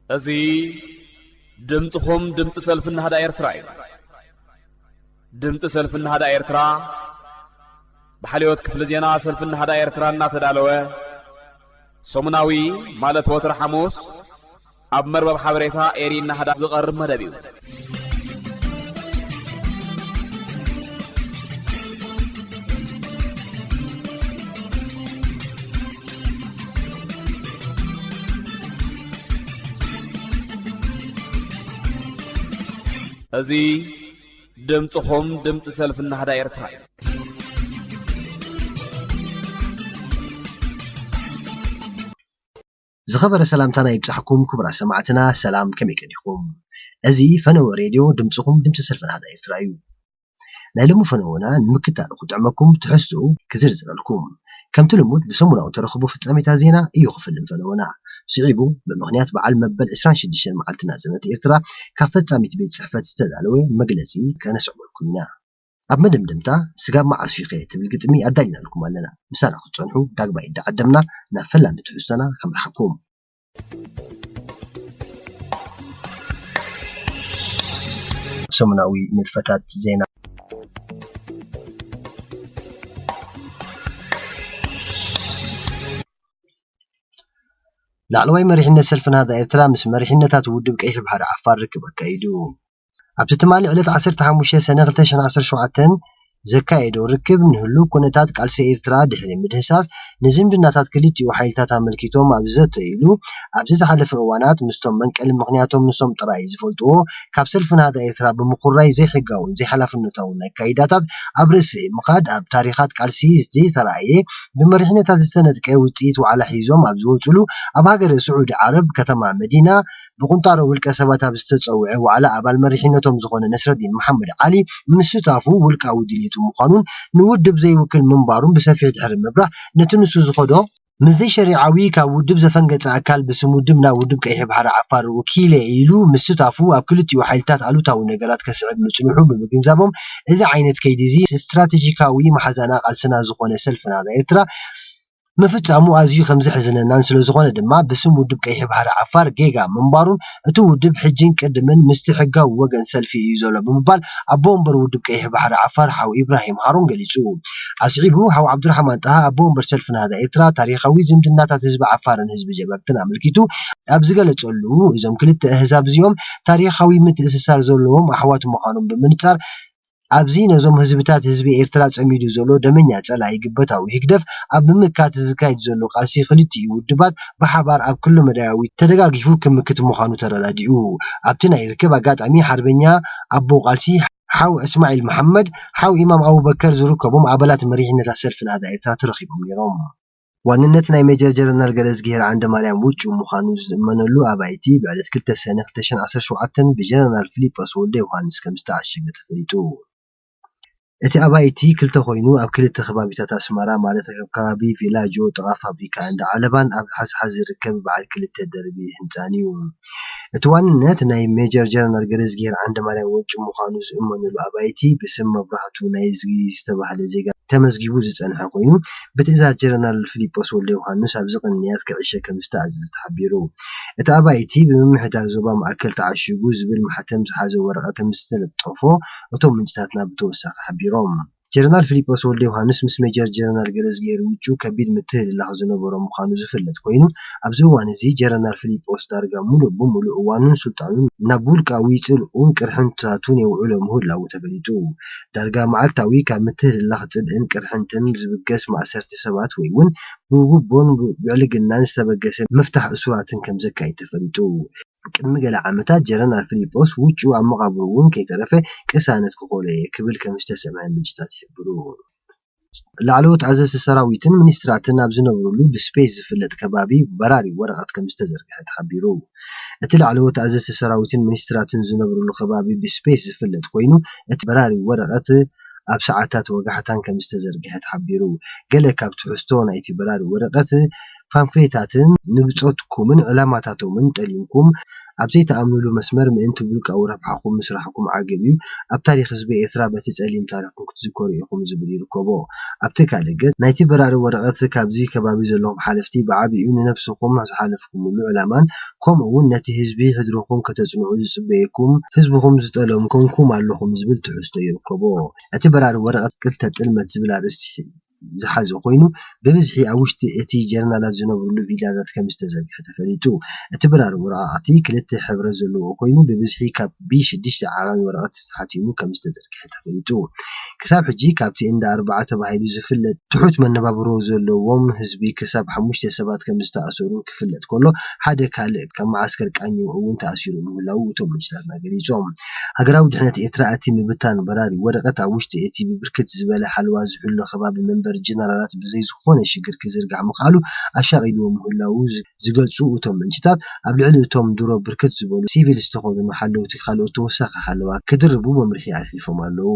እዚ ድምፅኹም ድምፂ ሰልፊ ናህዳ ኤርትራ እዩ። ድምፂ ሰልፊ ናህዳ ኤርትራ ብሓልዮት ክፍሊ ዜና ሰልፊ ናህዳ ኤርትራ እናተዳለወ ሰሙናዊ፣ ማለት ወትሪ ሓሙስ ኣብ መርበብ ሓበሬታ ኤሪ ናህዳ ዝቐርብ መደብ እዩ። እዚ ድምፅኹም ድምፂ ሰልፊ ናህዳ ኤርትራ እዩ። ዝኸበረ ሰላምታና ይብጻሕኩም ክቡራት ሰማዕትና፣ ሰላም ከመይ ቀኒኹም? እዚ ፈነወ ሬድዮ ድምጽኹም ድምጺ ሰልፊ ናህዳ ኤርትራ እዩ። ናይ ሎሚ ፈነወና ንምክታሉ ክጥዕመኩም ትሕዝትኡ ክዝርዝረልኩም። ከምቲ ልሙድ ብሰሙናዊ ተረኽቦ ፍጻሜታት ዜና እዩ ክፍልም ፈነወና። ስዒቡ ብምኽንያት በዓል መበል ዕስራን ሽዱሽተን መዓልቲ ናጽነት ኤርትራ ካብ ፈጻሚት ቤት ጽሕፈት ዝተዳለወ መግለጺ ከነስዕበልኩም ኢና። ኣብ መደምደምታ ስጋብ መዓስ ኢኸ ትብል ግጥሚ ኣዳሊናልኩም ኣለና። ምሳና ክትጸንሑ ዳግማይ እንዳዓደምና ናብ ፈላሚ ትሕዝቶና ከምርሓኩም። ሰሙናዊ ንጥፈታት ዜና። ላዕለዋይ መሪሕነት ሰልፊ ናህዳ ኤርትራ ምስ መሪሕነታት ውድብ ቀይሕ ባሕሪ ዓፋር ርክብ ኣካይዱ። ኣብቲ ትማሊ ዕለት ዓሰርተ ሓሙሽተ ሰነ ክልተ ሽሕን ዓሰርተ ሸውዓተን ዘካየዶ ርክብ፣ ንህሉው ኩነታት ቃልሲ ኤርትራ ድሕሪ ምድህሳስ፣ ንዝምድናታት ክልቲኡ ሓይልታት ኣመልኪቶም ኣብ ዝዘተይሉ፣ ኣብዚ ዝሓለፈ እዋናት ምስቶም መንቀሊ ምኽንያቶም ንሶም ጥራይ ዝፈልጥዎ፣ ካብ ሰልፊ ናህዳ ኤርትራ ብምኹራይ ዘይሕጋውን ዘይሓላፍነታውን ኣካይዳታት ኣብ ርእሲ ምኻድ፣ ኣብ ታሪኻት ቃልሲ ዘይተራእየ፣ ብመሪሕነታት ዝተነጥቀ ውጽኢት ዋዕላ ሒዞም ኣብ ዝወጽሉ፣ ኣብ ሃገረ ስዑዲ ዓረብ ከተማ መዲና ብቁንጣሮ ውልቀ ሰባት ኣብ ዝተጸውዐ ዋዕላ፣ ኣባል መሪሕነቶም ዝኾነ ነስረዲን መሓመድ ዓሊ ምስታፉ ውልቃዊ ድልየቱ ምዃኑን ንውድብ ዘይውክል ምንባሩን ብሰፊሕ ድሕሪ ምብራህ፣ ነቲ ንሱ ዝኸዶ ምስ ዘይሸሪዓዊ ካብ ውድብ ዘፈንገጸ ኣካል ብስም ውድብ ናብ ውድብ ቀይሕ ባሕሪ ዓፋር ወኪለ ኢሉ ምስታፉ ኣብ ክልቲኡ ሓይልታት ኣሉታዊ ነገራት ከስዕብ ምጽንሑ ብምግንዛቦም፣ እዚ ዓይነት ከይዲ እዚ ስትራተጂካዊ መሓዛና ቃልስና ዝኾነ ሰልፍና ኤርትራ ምፍጻሙ ኣዝዩ ከም ዘሕዝነናን ስለ ዝኾነ ድማ ብስም ውድብ ቀይሕ ባሕሪ ዓፋር ጌጋ ምንባሩን እቲ ውድብ ሕጅን ቅድምን ምስቲ ሕጋዊ ወገን ሰልፊ እዩ ዘሎ ብምባል ኣቦ ወንበር ውድብ ቀይሕ ባሕሪ ዓፋር ሓው ኢብራሂም ሃሩን ገሊጹ። ኣስዒቡ ሓው ዓብዱራሕማን ጣሃ ኣቦ ወንበር ሰልፊ ናህዳ ኤርትራ ታሪኻዊ ዝምድናታት ህዝቢ ዓፋርን ህዝቢ ጀበርትን ኣመልኪቱ ኣብ ዝገለጸሉ፣ እዞም ክልተ ኣህዛብ እዚኦም ታሪኻዊ ምትእስሳር ዘለዎም ኣሕዋት ምዃኖም ብምንጻር፣ ኣብዚ ነዞም ህዝብታት ህዝቢ ኤርትራ ጸሚዱ ዘሎ ደመኛ ጸላኢ ግበታዊ ህግደፍ ኣብ ምምካት ዝካየድ ዘሎ ቃልሲ ክልቲኡ ውድባት ብሓባር ኣብ ኩሉ መዳያዊ ተደጋጊፉ ክምክት ምዃኑ ተረዳዲኡ። ኣብቲ ናይ ርክብ ኣጋጣሚ ሓርበኛ ኣቦ ቃልሲ ሓው እስማዒል መሓመድ፣ ሓው ኢማም ኣቡበከር ዝርከቦም ኣባላት መሪሕነታት ሰልፊ ናህዳ ኤርትራ ተረኺቦም ነይሮም። ዋንነት ናይ ሜጀር ጀነራል ገረዝግሄር ዓንደማርያም ውጩ ምዃኑ ዝእመነሉ ኣባይቲ ብዕለት ክልተ ሰነ ክልተ ሽሕን ዓሰርተ ሸውዓተን ብጀነራል ፊሊጶስ ወልደ ዮሃንስ ከም ዝተዓሸገ ተፈሊጡ። እቲ ኣባይቲ ክልተ ኮይኑ ኣብ ክልተ ከባቢታት ኣስመራ ማለት ኣብ ከባቢ ቪላጆ ጥቓ ፋብሪካ እንዳ ዓለባን ኣብ ሓዝሓዝ ዝርከብ በዓል ክልተ ደርቢ ህንጻን እዩ። እቲ ዋንነት ናይ ሜጀር ጀነራል ገረዝግሄር ዓንደማርያም ወጩ ምዃኑ ዝእመነሉ ኣባይቲ ብስም መብራህቱ ናይ ዝጊ ዝተባህለ ዜጋ ተመዝጊቡ ዝጸንሐ ኮይኑ፣ ብትእዛዝ ጀነራል ፊሊጶስ ወልደ ዮሃንስ ኣብዚ ቅንያት ክዕሸ ከም ዝተኣዘዘ ተሓቢሩ። እቲ ኣባይቲ ብምምሕዳር ዞባ ማእከል ተዓሺጉ ዝብል ማሕተም ዝሓዘ ወረቐት ከም ዝተለጠፎ እቶም ምንጭታትና ብተወሳኺ ሓቢሮም። ጀነራል ፊሊጶስ ወልደ ዮሃንስ ምስ ሜጀር ጀነራል ገረዝግሄር ውጩ ከቢድ ምትህልላኽ ዝነበሮ ምዃኑ ዝፍለጥ ኮይኑ፣ ኣብዚ እዋን እዚ ጀነራል ፊሊጶስ ዳርጋ ሙሉእ ብሙሉእ እዋኑን ስልጣኑን ናብ ውልቃዊ ጽልኡን ቅርሕንታቱን የውዕሎ ምህላዉ ተፈሊጡ። ዳርጋ መዓልታዊ ካብ ምትህልላኽ ጽልእን ቅርሕንትን ዝብገስ ማእሰርቲ ሰባት ወይ እውን ብጉቦን ብዕልግናን ዝተበገሰ ምፍታሕ እሱራትን ከም ዘካይድ ተፈሊጡ። ቅድሚ ገለ ዓመታት ጀነራል ፊሊጶስ ውጩ ኣብ መቓብሩ እውን ከይተረፈ ቅሳነት ክኾሎ እየ ክብል ከም ዝተሰምዐ ምንጭታት ይሕብሩ። ላዕለዎት ኣዘዝቲ ሰራዊትን ሚኒስትራትን ኣብ ዝነብሩሉ ብስፔስ ዝፍለጥ ከባቢ በራሪ ወረቐት ከም ዝተዘርግሐ ተሓቢሩ። እቲ ላዕለዎት ኣዘዝቲ ሰራዊትን ሚኒስትራትን ዝነብሩሉ ከባቢ ብስፔስ ዝፍለጥ ኮይኑ፣ እቲ በራሪ ወረቐት ኣብ ሰዓታት ወጋሕታን ከም ዝተዘርግሐ ተሓቢሩ። ገለ ካብ ትሕዝቶ ናይቲ በራሪ ወረቐት፣ ፓምፍሌታትን ንብጾትኩምን ዕላማታቶምን ጠሊምኩም ኣብ ዘይትኣምኑሉ መስመር ምእንቲ ውልቃዊ ረብሓኹም ምስራሕኩም ዓገብ እዩ። ኣብ ታሪኽ ህዝቢ ኤርትራ በቲ ጸሊም ታሪኽኩም ክትዝከሩ ኢኹም ዝብል ይርከቦ። ኣብቲ ካልእ ገጽ፣ ናይቲ በራሪ ወረቐት፣ ካብዚ ከባቢ ዘለኹም ሓለፍቲ ብዓቢኡ ንነብስኹም ዝሓለፍኩምሉ ዕላማን ከምኡ እውን ነቲ ህዝቢ ሕድርኹም ከተጽንዑ ዝጽበየኩም ህዝብኹም ዝጠለሙ ኮንኩም ኣለኹም ዝብል ትሕዝቶ ይርከቦ። እቲ በራሪ ወረቐት ክልተ ጥልመት ዝብል ኣርእስቲ ዝሓዘ ኮይኑ፣ ብብዝሒ ኣብ ውሽጢ እቲ ጀነራላት ዝነብርሉ ቪላታት ከም ዝተዘርግሐ ተፈሊጡ። እቲ በራሪ ወረቓቕቲ ክልተ ሕብረት ዘለዎ ኮይኑ፣ ብብዝሒ ካብ ቢ ሽዱሽተ ዓቐን ወረቐት ተሓቲሙ ከም ዝተዘርግሐ ተፈሊጡ። ክሳብ ሕጂ ካብቲ እንዳ ኣርባዓ ተባሂሉ ዝፍለጥ ትሑት መነባብሮ ዘለዎም ህዝቢ ክሳብ ሓሙሽተ ሰባት ከም ዝተኣሰሩ ክፍለጥ ከሎ፣ ሓደ ካልእ ካብ መዓስከር ቃኘው እውን ተኣሲሩ ምህላዉ እቶም ምንጭታትና ገሊጾም። ሃገራዊ ድሕነት ኤርትራ እቲ ምብታን በራሪ ወረቐት ኣብ ውሽጢ እቲ ብብርክት ዝበለ ሓለዋ ዝሕሎ ከባቢ መንበሪ ጀነራላት ብዘይ ዝኾነ ሽግር ክዝርጋሕ ምኽኣሉ ኣሻቒልዎ ምህላዉ ዝ-፣ ዝገልጹ እቶም ምንጭታት፣ ኣብ ልዕሊ እቶም ድሮ ብርክት ዝበሉ ሲቪል ዝተኸደኑ ሓለውቲ ካልኦት ተወሳኺ ሓለዋ ክድርቡ መምርሒ ኣሕሊፎም ኣለዉ።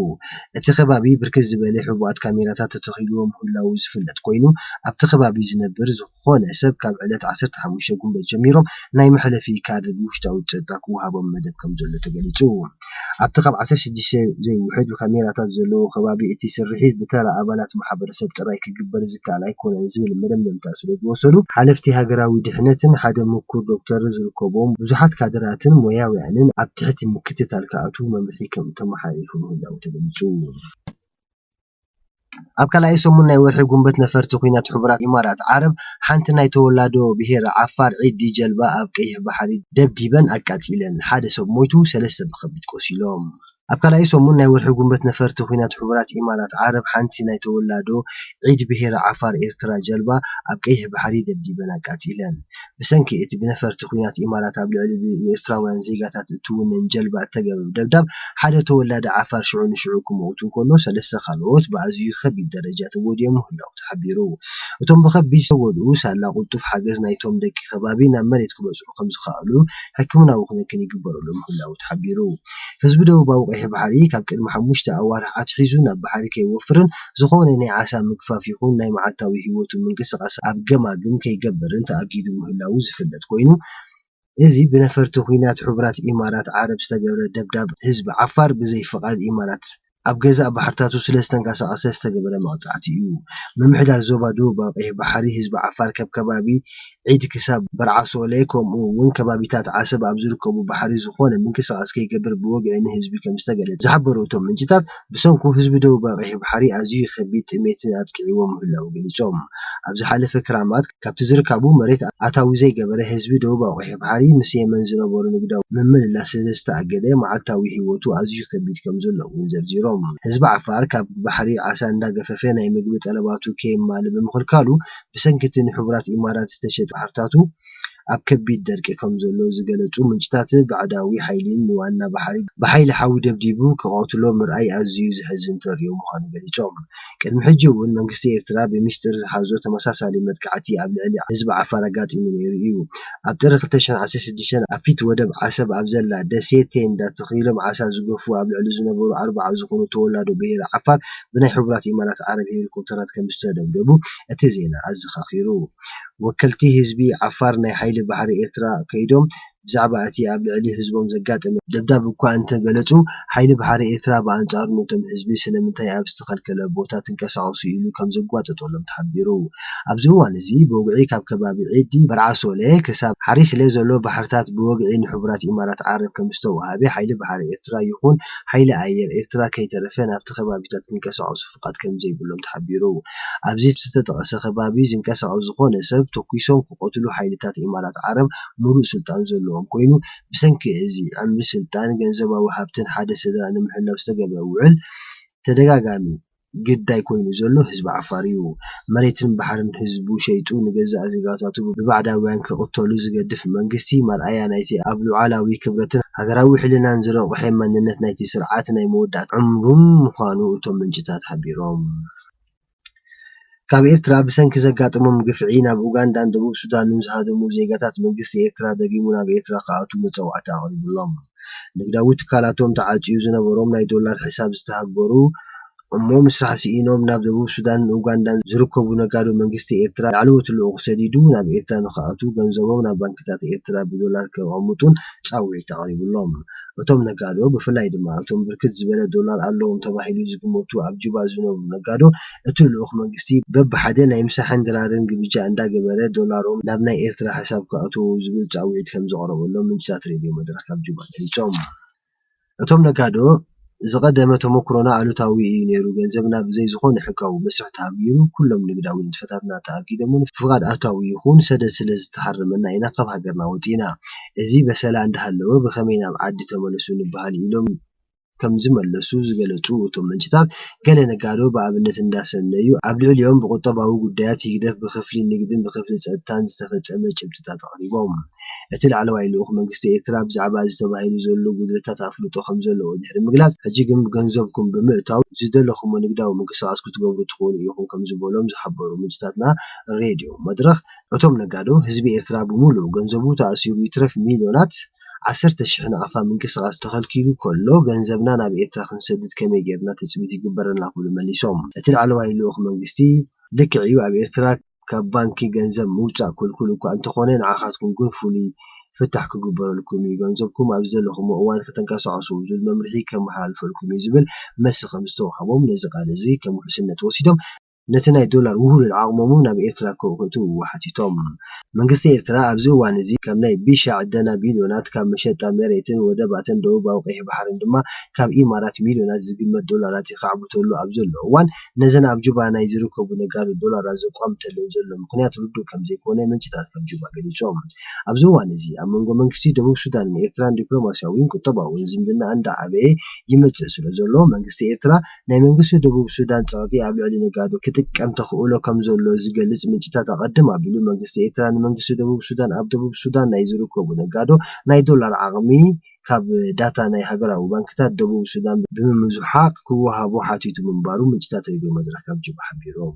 እቲ ከባቢ ብርክት ዝበለ ሕቡኣት ካሜራታት ተተኺልዎ ምህላዉ ዝፍለጥ ኮይኑ፣ ኣብቲ ከባቢ ዝነብር ዝኾነ ሰብ ካብ ዕለት ዓሰርተ ሓሙሽተ ጉንበት ጀሚሮም ናይ መሕለፊ ካርድ ብውሽጣዊ ጸጥታ ክወሃቦም መደብ ከም ዘሎ ተገሊጹ። ኣብቲ ካብ ዓሰርተ ሽዱሽተ ዘይውሕድ ካሜራታት ዘለዎ ከባቢ፣ እቲ ስርሒት ብተራ ኣባላት ማሕበረሰብ ጥራይ ክግበር ዝከኣል ኣይኮነን ዝብል መደምደምታ ስለ ዝወሰዱ፣ ሓለፍቲ ሃገራዊ ድሕነትን ሓደ ምኩር ዶክተር ዝርከቦም ብዙሓት ካድራትን ሞያውያንን ኣብ ትሕቲ ምክትታል ክኣትዉ መምርሒ ከም ተመሓላሊፉ ምህላዉ ተገሊጹ። ኣብ ካልኣይ ሰሙን ናይ ወርሒ ጉንበት ነፈርቲ ኲናት ሕቡራት ኢማራት ዓረብ ሓንቲ ናይ ተወላዶ ብሄር ዓፋር ዒዲ ጀልባ ኣብ ቀይሕ ባሕሪ ደብዲበን ኣቃጺለን። ሓደ ሰብ ሞይቱ፣ ሰለስተ ብኸቢድ ቆሲሎም። ኣብ ካልኣይ ሰሙን ናይ ወርሒ ጉንበት ነፈርቲ ኲናት ሕቡራት ኢማራት ዓረብ ሓንቲ ናይ ተወላዶ ዒድ ብሄር ዓፋር ኤርትራ ጀልባ ኣብ ቀይሕ ባሕሪ ደብዲበን ኣቃጺለን። ብሰንኪ እቲ ብነፈርቲ ኲናት ኢማራት ኣብ ልዕሊ ኤርትራውያን ዜጋታት እትውነን ጀልባ እተገብረ ደብዳብ፣ ሓደ ተወላዲ ዓፋር ሽዑ ንሽዑ ክመውት እንከሎ፣ ሰለስተ ካልኦት ብኣዝዩ ከቢድ ደረጃ ተጎዲኦም ምህላዉ ተሓቢሩ። እቶም ብኸቢድ ዝተጎድኡ፣ ሳላ ቅልጡፍ ሓገዝ ናይቶም ደቂ ከባቢ ናብ መሬት ክበጽሑ ከም ዝኸኣሉ፣ ሕክምናዊ ክንክን ይግበረሎም ምህላዉ ተሓቢሩ። ህዝቢ ደቡባዊ ቀይሕ ባሕሪ፣ ካብ ቅድሚ ሓሙሽተ ኣዋርሕ ኣትሒዙ ናብ ባሕሪ ከይወፍርን፣ ዝኾነ ናይ ዓሳ ምግፋፍ ይኹን ናይ መዓልታዊ ህይወቱ ምንቅስቓስ ኣብ ገማግም ከይገብርን ተኣጊዱ ምህላዉ ዝፍለጥ ኮይኑ፣ እዚ ብነፈርቲ ኲናት ሕቡራት ኢማራት ዓረብ ዝተገብረ ደብዳብ ህዝቢ ዓፋር ብዘይ ፍቓድ ኢማራት ኣብ ገዛእ ባሕርታቱ ስለ ዝተንቀሳቐሰ ዝተገበረ መቕጻዕቲ እዩ። ምምሕዳር ዞባ ደቡባዊ ቀይሕ ባሕሪ ህዝቢ ዓፋር ካብ ከባቢ ዒድ ክሳብ በርዓሶሌ ከምኡ እውን ከባቢታት ዓሰብ ኣብ ዝርከቡ ባሕሪ ዝኾነ ምንቅስቓስ ከይገብር ብወግዒ ንህዝቢ ከም ዝተገለጸ ዝሓበሩ እቶም ምንጭታት፣ ብሰንኩ ህዝቢ ደቡባዊ ቀይሕ ባሕሪ ኣዝዩ ከቢድ ጥሜት ኣጥቂዕዎ ምህላዉ ገሊጾም። ኣብ ዝሓለፈ ክራማት ካብቲ ዝርካቡ መሬት ኣታዊ ዘይገበረ ህዝቢ ደቡባዊ ቀይሕ ባሕሪ ምስ የመን ዝነበሩ ንግዳዊ ምምልላስ ስለ ዝተኣገደ መዓልታዊ ህይወቱ ኣዝዩ ከቢድ ከም ዘሎ እውን ዘርዚሮም። ህዝቢ ዓፋር ካብ ባሕሪ ዓሳ እንዳገፈፈ ናይ ምግቢ ጠለባቱ ከየማልእ ብምኽልካሉ ብሰንኪ እቲ ንሕቡራት ኢማራት ዝተሸጠ ባሕርታቱ ኣብ ከቢድ ደርቂ ከም ዘሎ ዝገለጹ ምንጭታት፣ ባዕዳዊ ሓይሊ ንዋና ባሕሪ ብሓይሊ ሓዊ ደብዲቡ ክቐትሎ ምርኣይ ኣዝዩ ዘሕዝን ተርእዮ ምዃኑ ገሊጾም። ቅድሚ ሕጂ እውን መንግስቲ ኤርትራ ብሚስጥር ዝሓዞ ተመሳሳሊ መጥቃዕቲ ኣብ ልዕሊ ህዝቢ ዓፋር ኣጋጢሙ ነይሩ እዩ። ኣብ ጥሪ ክልተ ሽሕን ዓሰርተ ሽዱሽተን ኣብ ፊት ወደብ ዓሰብ ኣብ ዘላ ደሴት ቴንዳ ተኺሎም ዓሳ ዝገፉ ኣብ ልዕሊ ዝነበሩ ኣርባዓ ዝኾኑ ተወላዶ ብሄረ ዓፋር ብናይ ሕቡራት ኢማራት ዓረብ ሄሊኮፕተራት ከም ዝተደብደቡ እቲ ዜና ኣዘኻኺሩ። ወከልቲ ህዝቢ ዓፋር ናይ ሓይሊ ባሕሪ ኤርትራ ከይዶም ብዛዕባ እቲ ኣብ ልዕሊ ህዝቦም ዘጋጠመ ደብዳብ እኳ እንተገለጹ፣ ሓይሊ ባሕሪ ኤርትራ ብኣንጻሩ ነቶም ህዝቢ ስለምንታይ ኣብ ዝተኸልከለ ቦታ ትንቀሳቐሱ ኢሉ ከም ዘጓጠጠሎም ተሓቢሩ። ኣብዚ እዋን እዚ ብወግዒ ካብ ከባቢ ዒዲ በርዓሶሌ ክሳብ ሓሪስሌ ዘሎ ባሕርታት ብወግዒ ንሕቡራት ኢማራት ዓረብ ከም ዝተወሃበ፣ ሓይሊ ባሕሪ ኤርትራ ይኹን ሓይሊ ኣየር ኤርትራ ከይተረፈ ናብቲ ከባቢታት ክንቀሳቐሱ ፍቓድ ከም ዘይብሎም ተሓቢሩ። ኣብዚ ዝተጠቐሰ ከባቢ ዝንቀሳቐስ ዝኾነ ሰብ ተኲሶም ክቐትሉ ሓይልታት ኢማራት ዓረብ ሙሉእ ስልጣን ዘለዎም ኮይኑ፣ ብሰንኪ እዚ ዕምሪ ስልጣን፣ ገንዘባዊ ሃብትን ሓደ ስድራ ንምሕላው ዝተገብረ ውዕል ተደጋጋሚ ግዳይ ኮይኑ ዘሎ ህዝቢ ዓፋር እዩ። መሬትን ባሕርን ህዝቡ ሸይጡ ንገዛእ ዜጋታቱ ብባዕዳውያን ክቕተሉ ዝገድፍ መንግስቲ፣ መርኣያ ናይቲ ኣብ ሉዓላዊ ክብረትን ሃገራዊ ሕልናን ዝረቑሐ መንነት ናይቲ ስርዓት ናይ መወዳእታ ዕምሩን ምዃኑ እቶም ምንጭታት ሓቢሮም። ካብ ኤርትራ ብሰንኪ ዘጋጠሞም ግፍዒ ናብ ኡጋንዳን ደቡብ ሱዳንን ዝሃደሙ ዜጋታት መንግስቲ ኤርትራ ደጊሙ ናብ ኤርትራ ክኣትዉ መጸዋዕታ ኣቕሪቡሎም። ንግዳዊ ትካላቶም ተዓጽዩ ዝነበሮም ናይ ዶላር ሕሳብ ዝተሃገሩ እሞ ምስራሕ ስኢኖም ናብ ደቡብ ሱዳንን ኡጋንዳን ዝርከቡ ነጋዶ መንግስቲ ኤርትራ ላዕለዎት ልኡኽ ሰዲዱ ናብ ኤርትራ ንኽኣትዉ ገንዘቦም ናብ ባንክታት ኤርትራ ብዶላር ከቐምጡን ጻውዒት ኣቕሪቡሎም። እቶም ነጋዶ ብፍላይ ድማ እቶም ብርክት ዝበለ ዶላር ኣለዎም ተባሂሉ ዝግመቱ ኣብ ጁባ ዝነብሩ ነጋዶ እቲ ልኡኽ መንግስቲ በብሓደ ናይ ምሳሕን ድራርን ግብጃ እንዳገበረ ዶላሮም ናብ ናይ ኤርትራ ሕሳብ ከእትዉ ዝብል ጻውዒት ከም ዘቕረበሎም ምንጭታት ሬድዮ መድረኽ ካብ ጁባ ገሊጾም። እቶም ነጋዶ ዝቐደመ ተመክሮና ኣሉታዊ እዩ ነይሩ። ገንዘብና ብዘይ ዝኾነ ሕጋዊ መስርሕ ተሃጊሩ፣ ኩሎም ንግዳዊ ንጥፈታትና ተኣጊዶምን ፍቓድ ኣታዊ ይኹን ሰደድ ስለ ዝተሓረመና ኢና ካብ ሃገርና ወጺእና። እዚ በሰላ እንዳሃለወ ብኸመይ ናብ ዓዲ ተመለሱ ንበሃል ኢሎም ከም ዝመለሱ ዝገለጹ እቶም ምንጭታት፣ ገለ ነጋዶ ብኣብነት እንዳሰነዩ ኣብ ልዕሊኦም ብቁጠባዊ ጉዳያት ህግደፍ ብክፍሊ ንግድን ብክፍሊ ጸጥታን ዝተፈጸመ ጭብጥታት ኣቕሪቦም። እቲ ላዕለዋይ ልኡኽ መንግስቲ ኤርትራ ብዛዕባ እዚ ተባሂሉ ዘሎ ጉድለታት ኣፍልጦ ከም ዘለዎ ድሕሪ ምግላጽ፣ ሕጂ ግን ገንዘብኩም ብምእታው ዝደለኹሞ ንግዳዊ ምንቅስቓስ ክትገብሩ ትኽእሉ ኢኹም ከም ዝበሎም ዝሓበሩ ምንጭታትና ሬድዮ መድረኽ፣ እቶም ነጋዶ ህዝቢ ኤርትራ ብምሉእ ገንዘቡ ተኣሲሩ ይትረፍ ሚልዮናት ዓሰርተ ሽሕ ናቕፋ ምንቅስቓስ ተኸልኪሉ ከሎ ገንዘብና ናብ ኤርትራ ክንሰድድ ከመይ ጌርና ትጽቢት ይግበረና ክብሉ መሊሶም። እቲ ላዕለዋይ ልኡኽ መንግስቲ ልክዕ እዩ ኣብ ኤርትራ ካብ ባንኪ ገንዘብ ምውጻእ ክልኩል እኳ እንተኾነ ንዓኻትኩም ግን ፍሉይ ፍታሕ ክግበረልኩም እዩ፣ ገንዘብኩም ኣብ ዝደለኹሞ እዋን ከተንቀሳቕሱ ዝብል መምርሒ ከመሓላልፈልኩም እዩ ዝብል መልሲ ከም ዝተዋህቦም ነዚ ቃል እዚ ከም ውሕስነት ወሲዶም ነቲ ናይ ዶላር ውህሉል ዓቕሞም ናብ ኤርትራ ከእትዉ ሓቲቶም። መንግስቲ ኤርትራ ኣብዚ እዋን እዚ ካብ ናይ ቢሻ ዕደና ቢልዮናት ካብ መሸጣ መሬትን ወደባትን ደቡባዊ ቀይሕ ባሕርን ድማ ካብ ኢማራት ሚልዮናት ዝግመት ዶላራት ይኻዕብተሉ ኣብ ዘሎ እዋን ነዘን ኣብ ጁባ ናይ ዝርከቡ ነጋዶ ዶላራት ዘቋምተለን ዘሎ ምኽንያት ርዱእ ከም ዘይኮነ ምንጭታት ካብ ጁባ ገሊጾም። ኣብዚ እዋን እዚ ኣብ መንጎ መንግስቲ ደቡብ ሱዳንን ኤርትራን ዲፕሎማስያዊን ቁጠባውን ዝምድና እንዳዓበየ ይመጽእ ስለ ዘሎ መንግስቲ ኤርትራ ናይ መንግስቲ ደቡብ ሱዳን ጸቕጢ ኣብ ልዕሊ ነጋዶ ክጥቀም ተኽእሎ ከም ዘሎ ዝገልጽ ምንጭታት ኣቐድም ኣቢሉ መንግስቲ ኤርትራ ንመንግስቲ ደቡብ ሱዳን ኣብ ደቡብ ሱዳን ናይ ዝርከቡ ነጋዶ ናይ ዶላር ዓቕሚ ካብ ዳታ ናይ ሃገራዊ ባንክታት ደቡብ ሱዳን ብምምዝሓ ክወሃቦ ሓቲቱ ምንባሩ ምንጭታት ሬድዮ መድረኽ ካብ ጁባ ሓቢሮም።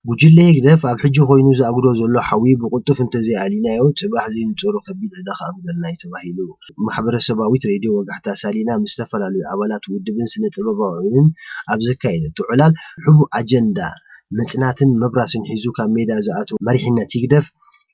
ጉጅለ ህግደፍ ኣብ ሕጂ ኮይኑ ዝኣጉዶ ዘሎ ሓዊ ብቕልጡፍ እንተዘይኣሊናዮ ጽባሕ ዘይንጸሮ ከቢድ ዕዳ ከኣጉደልና እዩ ተባሂሉ። ማሕበረሰባዊት ሬድዮ ወጋሕታ ሳሊና ምስ ዝተፈላለዩ ኣባላት ውድብን ስነ ጥበባውያንን ኣብ ዘካየደቶ ዕላል ሕቡእ ኣጀንዳ ምጽናትን ምብራስን ሒዙ ካብ ሜዳ ዝኣተወ መሪሕነት ህግደፍ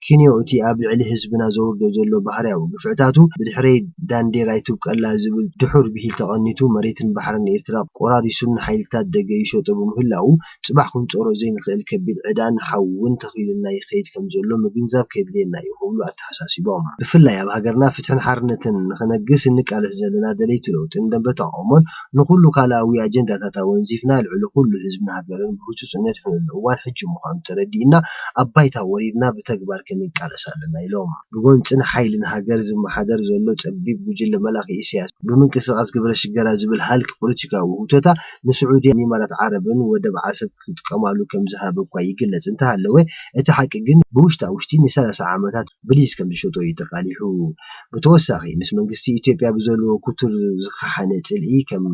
ኪንዮ እቲ ኣብ ልዕሊ ህዝብና ዘውርዶ ዘሎ ባህርያዊ ግፍዕታቱ ብድሕረይ ዳንዴር ኣይትብቀላ ዝብል ድሑር ብሂል ተቐኒቱ መሬትን ባሕርን ኤርትራ ቆራሪሱን ንሓይልታት ደገ ይሸጦ ብምህላዉ ጽባሕ ክንጾሮ ዘይንኽእል ከቢድ ዕዳን ሓውን ተኺሉና ይኸይድ ከም ዘሎ ምግንዛብ ከድልየና እዩ ክብሉ ኣተሓሳሲቦም። ብፍላይ ኣብ ሃገርና ፍትሕን ሓርነትን ንኽነግስ እንቃለስ ዘለና ደለይቲ ለውጥን ደንበ ተቓውሞን ንኹሉ ካልኣዊ ኣጀንዳታት ኣወንዚፍና ልዕሊ ኩሉ ህዝብን ሃገርን ብህጹጽ እነድሕነሉ እዋን ሕጂ ምዃኑ ተረዲእና ኣብ ባይታ ወሪድና ብተግባር ክንቃለስ ኣለና ኢሎም። ብጎንጽን ሓይልን ሃገር ዝመሓደር ዘሎ ጸቢብ ጉጅለ መላኺ ኢሳያስ ብምንቅስቓስ ግብረ ሽገራ ዝብል ሃልኪ ፖለቲካዊ ውህብቶታ ንስዑድያን ኢማራት ዓረብን ወደብ ዓሰብ ክጥቀማሉ ከም ዝሃበ እኳ ይግለጽ እንተሃለወ እቲ ሓቂ ግን ብውሽጣ ውሽጢ ንሰላሳ ዓመታት ብሊዝ ከም ዝሸጦ እዩ ተቃሊሑ። ብተወሳኺ ምስ መንግስቲ ኢትዮጵያ ብዘለዎ ክቱር ዝኸሓነ ጽልኢ ከም